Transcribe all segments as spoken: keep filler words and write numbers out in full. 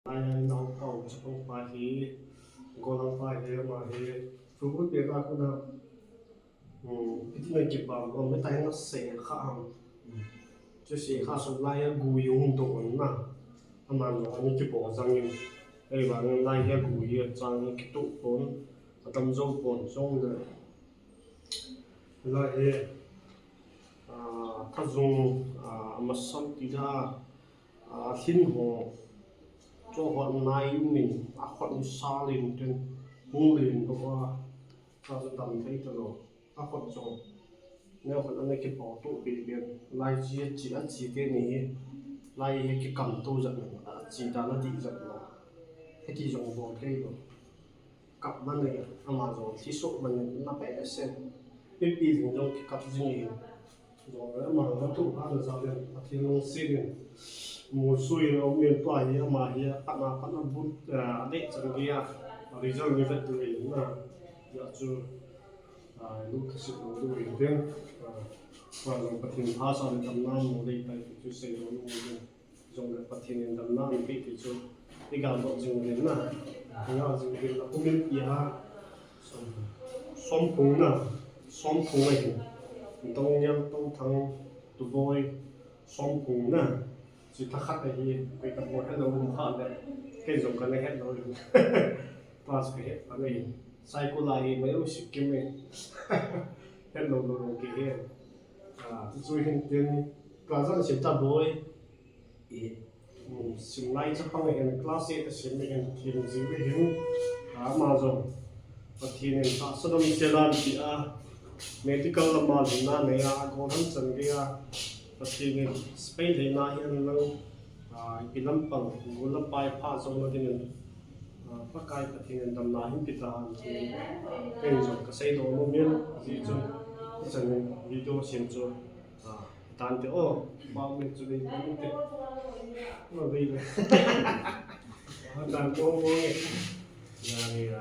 Lai a nao pa u chapang pa hi, golang pa hi, ama hi, thubul pena kona, um, itina kipah, um, mita hi na se kha ham. Chu se kha so lai a gu yung to na. Ama no ani kipo jang in. Ei ba lai a gu ye chang kito pon, atam jo pon jong le. Lai hi, ah, thajung, ah, amasal ti da, ah, lhin ho, cho ho nai min, a khot ni sa lin tin, hung lin ko a, ta chu tam thei ta lo, a khot chong. Neo khot ana kipo to pi pian, lai chi a chi a chi te ni hi, lai hi kikam to jat na, a chi ta na ti jat na, he ti jong bol thei lo. Kap man nei, ama jong thi so man nei, na pe se. Mipi jing jong kikap jing e. Jong le ama na tu ha na ja le, Pathen lungset in. Mu sui na um in tua hi, ama hi, pat na, pat na but, ah, le chan ge a. Result ni vet tu in na. Ya chu, ah, lu ka sit lo tu in tin. Ah, pa jong Pathen pha sa le tam na mu le tai chu sei lo mu le. Jong le Pathen in damna anpe ti chu, i ga bol jing uvin na. I ga jing uvin na, kumin pi ha. Som, Somphung na, Somphung ahi. Dongnial, Tongthang, Tuboi, Somphung na. Chi thakhat ahi, koi ka bol hello um kha le. Kei jong ka na hello. Pass ka het pa nei. Saikul a hi, mai u Sikkim e. Hello, lo, lo, ke he. Ah, chu chu hin tin, class a sim ta boi. I, um, sim lai chapang hin, class eight a sim hin, thim ji ve hin, ah, ama jong. Pathen in tahsa damsel a ti a, medical lam a lhunna nei a, gollhang chan gei a, Pathen in sepai theina hi an lang, ah, ipi lampang, gol le pai pha jong na ding in, ah, Pakai Pathen in damna hin pe ta hen ti, ah, kei jong ka seidoh nom in, ajeh chu, ichan in video sim chu, ah, Tante, oh, ba me chu dei, ba me te. Oh, dei le. Ah, tante, oh, oh, eh. Ya, ya, ya.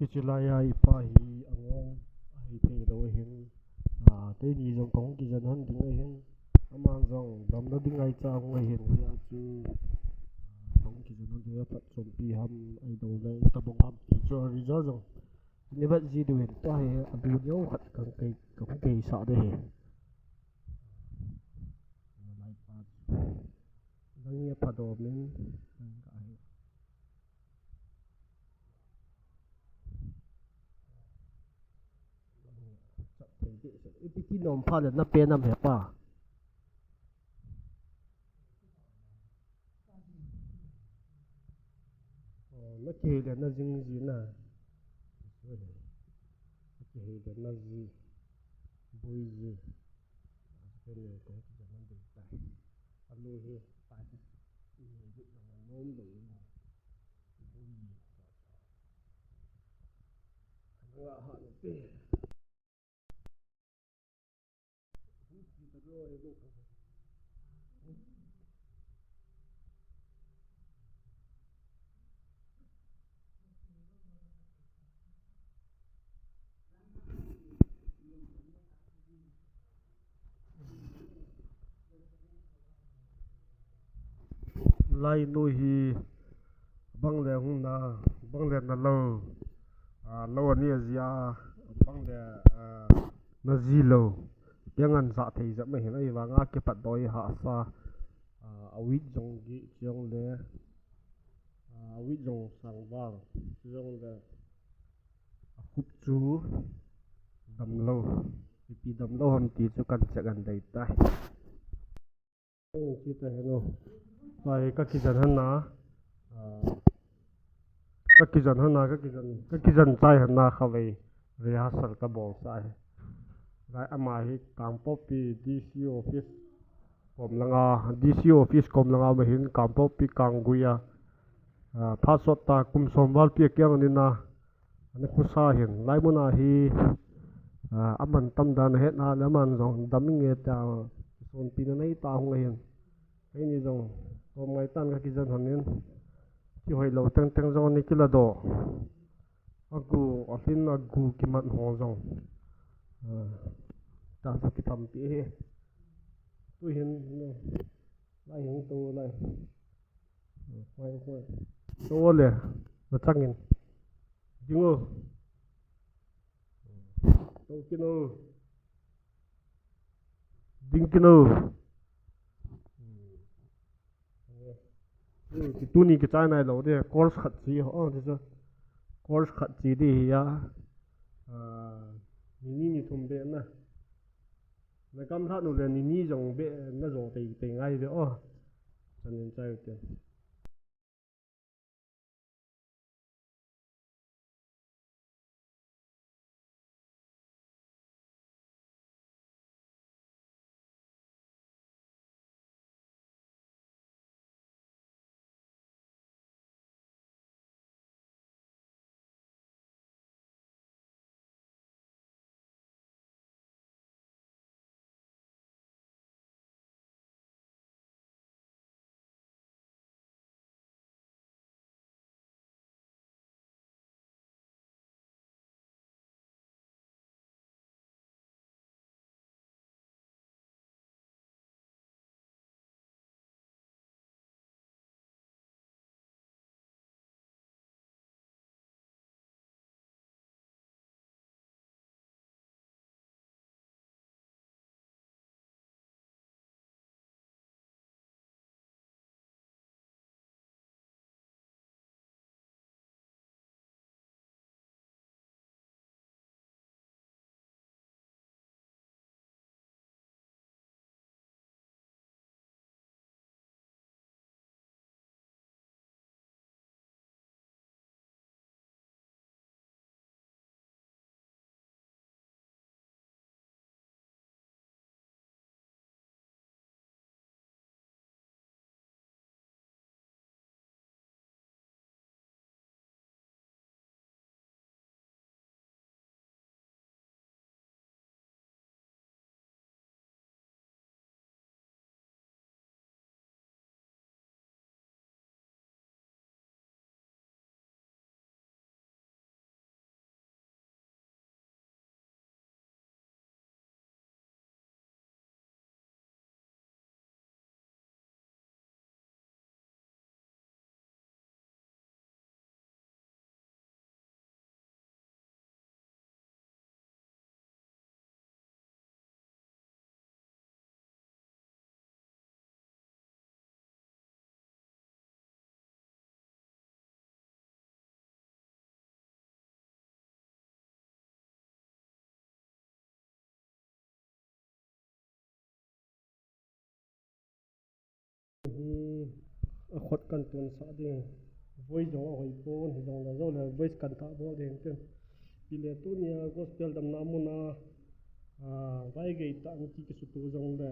Hiche lai a i pa hi angong ahi thei lou ahin. Ah, keini jong kahung kijen hon ding ahin. Aman jong damna ding ahi cha hung ahin. Hia chu, ah, kahung kijen hon ding a phatchompi ham ahi lou le, tabang ham ti chu result jong. Ni vet ji diu hin, tua hi, a bu neo khat kan kei, ka hung kei sah ding ahi. Nang hi a pha dom in, nang ka hi. Ipi ti nom pha le na pe nam he pa. Oh, na kihei le na jing ji na. Na kihei le na ji. Bui ji. Kei le kong ki jang dei tai. Alu hi tai. Ni ji na nom dei. Bui ji. Nga ha ni te. Lai nu hi bang le hung na, bang le na lou, ah, lou ani a ji a, bang le, ah, na ji lou. Piang an ja thei jep mai hin, ahivang a kipat doi hahsa, ah, a wit jong gi jong le, ah, a wit jong sang vang jong le, a khup chu dam lou, ipi dam lou ham ti chu kan check an dei tai. Chi ta hen o. Tua hi ka kijen hon na. Ah, ka kijen hon na, ka kijen, ka kijen chai hon na kha vei. Rehearsal ka bol sa hi. Lai ama hi Kangpokpi D C office kom langa, D C office kom langa ma hin Kangpokpi Kanggui a. Ah, phat sot ta kum som val pi a kiang ni na. Ani khusa hin, lai mun a hi, ah, aman tam dan a het na le aman jong dam inge tia, sonpi na nei ta hung ahin. Keini jong, kom ngai tan ka kijen hon in. Kihoi lou teng teng jong ani kila doh. A gu, a lhin a gu kimat ho jong. Ah, ta sa kitam pi hi. Tu hin, no. Ole, na changin. Dingo. Tokino. Dingkino. Tuni kichai nailou de, course khat chi ho, oh, this course khat chi di hi a. Ah, ni ni ni thum be na. Na kam lha nu le ni ni jong be na jo tei tei ngai ve o. Chanin chai te. Hi a khut kan tonsah ding. Voice jong ahoi pon, hijongle joule voice kan tah bol ding tin. Pile tunia gospel damna muna, ah, vaigei tah in kisutu jongle,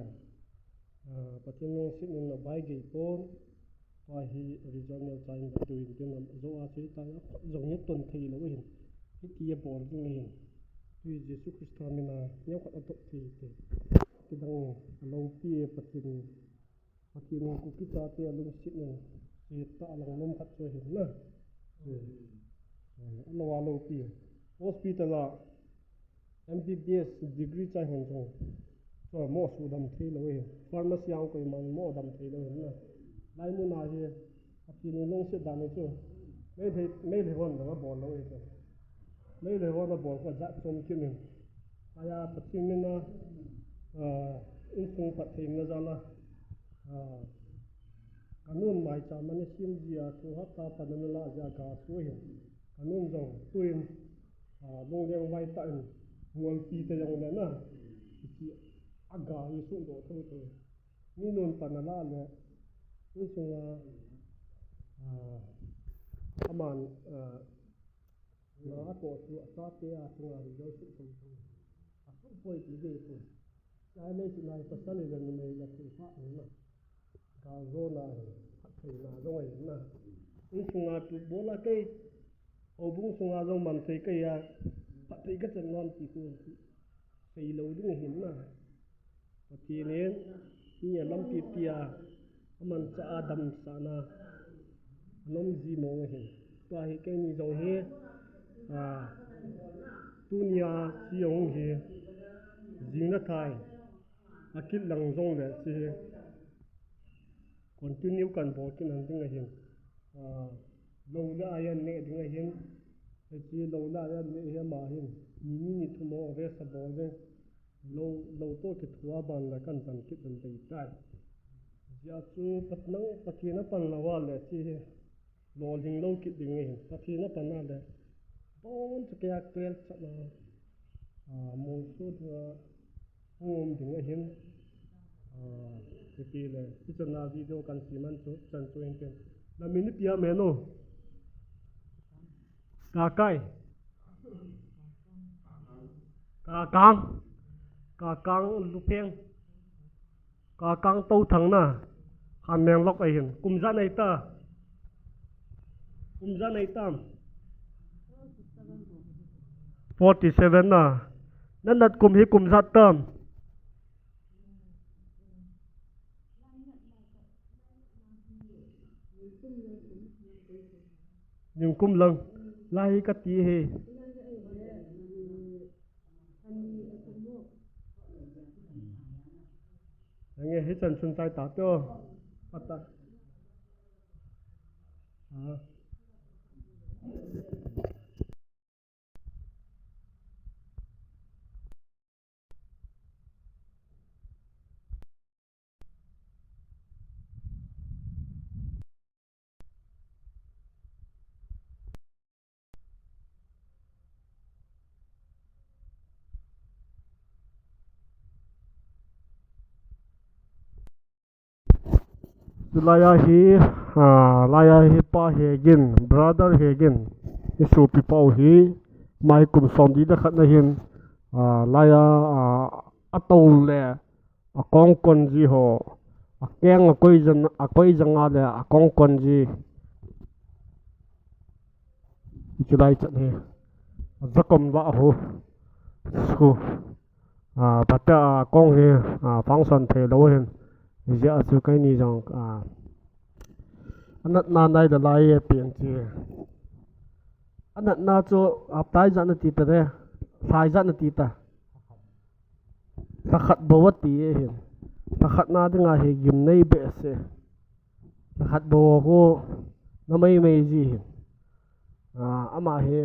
ah, Pathen lungset in a vaigei pon. Tua hi regional chai in katu in tin, jo a chu hitia a khut jong hi ton thei lou ahin. Hitia bol ding ahin. Tui Jesu Christa mina neokhat a thot thei te. Kidang a loupi e Pathen. Pathen in Kuki chate a lungset in, hitia a lang nom khat chu ahin na. A lou a loupi. Hospital a M B B S degree chai hon jong. Chu mo sudam thei lou ahi. Pharmacy a koiman mo dam thei lou ahin na. Lai muna hi, Pathen in lungset dan chu. Meitei, Meitei hon dang a bol lou ahi chu. Meitei hon a bol kha jat chom kit in. Aya Pathen mina, ah, insung phattheina jal a, ah, kanun maicham ana sem jia, thu hapta pan ana la jia ga chu ahi. Kanun jong tuin, ah, lungleng vai tah in, ngolpi te jong le na, hiche a ga hi suhdoh thotho. Mi nun pan ala le, insunga, ah, aman, ah, Na atoh chu achate a chunga result suh thotho. Asuh poi ti ding chu. Chai nei chu nai pasal le numei la thil pha na. Galjona, phattheina jong ahi na. Insunga tu bol a kei. Houbung sunga jong man thei kei a. Phatthei kachan nom ti khu. Sei lou ding ahin na. Pathen in mi a lampi pia, amanchah a damsahna anom ji mong ahin. Tua hi keini jong hi, a, tunia chi ahung hi, jingna thai, akit lang jongle chi hi, continue kan bol kit ding ahin. Ah, lou le ai an neh ding ahin. Hiche lou le ai an neh hi ama hin. Ni ni ni thum ho rest abol ding. Lou, lou toh kithoa ban le kan jan kit den dei tai. Hijeh chun Pathen, Pathen apan lou a le hiche hi lolhing lou kit ding ahin. Pathen apan a le. Bon chu kei a clear chat na. Ah, molso dinga hung um ding ahin. Ah, ipi le, hichan a video kan sem man chu, chan chu hin tin. Na min ipi ham henu? Kakai. Kakang. Kakang Lupeng. Kakang Touthang na. Hanmenglok ahin. Kum ijat nei ta? Kum ijat nei tam? Forty seven na. Na nat kum hi kum ijat tam? Nikum lang. Lai kati hi. Ange, hichan chun chai ta teo. Pata. Ah. Tulai a hi, ah, lai a hi Pa Hegin, brother Hegin, i sopi pa u hi, mai kum som li le khat na hin, ah, lai a, ah, a to le, a kong kon ji ho, a keng a koi jan, a koi jang a le, a kong kon ji. Tulai chan hi, a zakom va ho, su. Ah, pata, ah, kong hi, ah, function thei lou hin. Hijeh a chu keini jong, ah, anatna nai da lai e pen chi. Anatna chu, ah, tai jat na ti ta de. Sai jat na ti ta. Lhakhat bou ati e hin. Lhakhat na dinga hi gimnei behseh. Lhakhat bou khu na mai mai ji hin. Ah, ama hi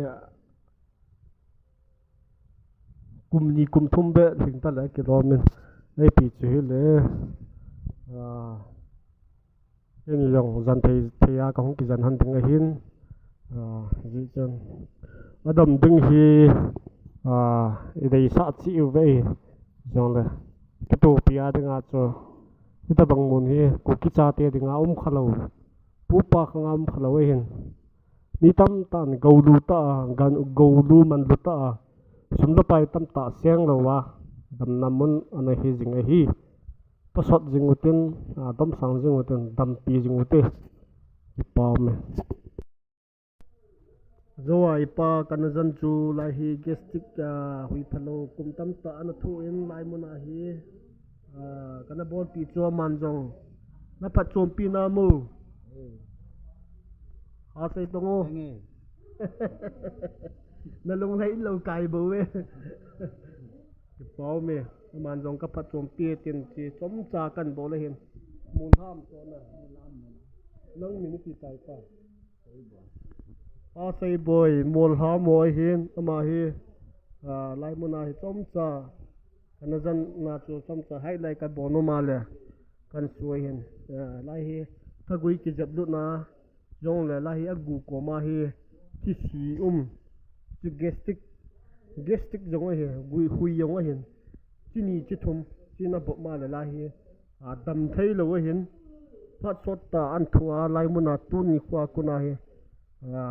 kum ni kum thum be lhing ta le kilom in. Ipi chu hi le. Ah, keini jong jan thei, thei a ka hung kijan han ding ahin. Ah, ji chan. Adam ding hi, ah, i deisah chi u ve jong le. Kitopi a dinga chu. Hitabang mun hi, Kuki chate dinga um kha lou. Pupa khang a um kha lou ahin. Mi tamtah in goulu tah a, gan, goulu manlu tah a, sum le pai tamtah seng lou a, damna mun ana hi jing ahi. Pasot jing utin, a, domsang jing utin, dampi jing ute. Kipa ume. Jou a ipa kana jan chu lai hi gastric, a, hui phalou kum tamtah ana thoh in lai mun a hi. Ah, kana bolpi chu aman jong. Na phatchompi na mo. Ha sei tong o. Enge. Na lunglhai lou kai bou ve. Kipa ume. Aman jong ka phatchompi tin chi chomcha kan bol ahin. Molham chu na. Nang min ipi tai pa. Pa Seiboi, Molham ho ahin, ama hi, ah, lai mun a hi chomcha, kana jan na chu chomcha, hai lai ka bol nom a le, kan sui hin, ah, lai hi, thagui kijep lut na, jong le, lai hi agu koma hi, thisi um, chu gastric, gastric jong ahi, gui hui jong ahin, chini chi thum, china bop ma le lai hi, a, dam thei lou ahin, phat sot ta an thu a lai mun a tuni kho a kon a hi, a,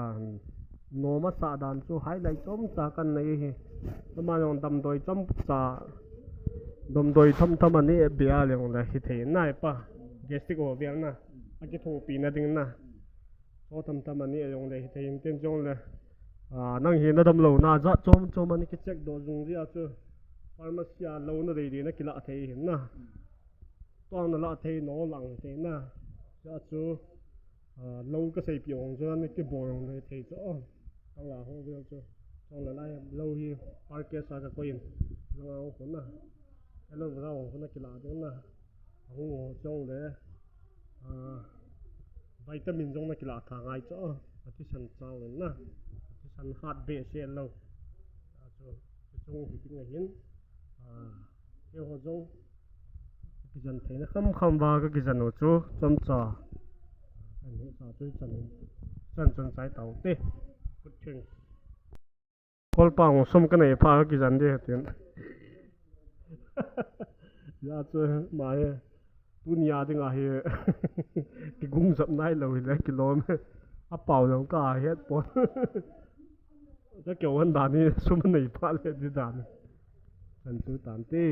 nom a sah dan chu hai lai chomcha kan nei ahi. Ama jong damdoi chomcha, damdoi tham tham a nei be a le jong le hi thei nai pa, gastric ho vel na, a kithopi na ding na. Cho tham tham a nei a jong le hi thei in tin jong le, a, nang hi na dam lou na, jat chom chom a nei kicheck doh jing jia chu, pharmacy a lou na dei dei na kila thei hin na. Tuang na la thei no lang thei na. Cha chu, ah, lou ka seipi ong chu na kibol ong le thei chu. Oh, ka la ho vel chu. Tuang la lai lou hi parke sa ka koin. Langa ong khun na. Hello, langa ong khun na kila ding na. Hung ong chong le. Ah, Vitamin jong nakilah tha ngai chu, athisan chang in na, athisan hat behseh lou. Achu, chuchung hi ding ahin, a, keiho jong kijen theina khamkham uva kakijen u chu chomcha, a, kahin hetsah chu chan, chan chun chai taute. Good thing. Kolpang sum kanei pha kakijen ding tin. Achu, ma hi, tunia dinga hi, kigung jep nailou hile kilom e. Apao jong kahet pon. Kakihon dan hi sum anei pha le ding dan. Chan chu tante.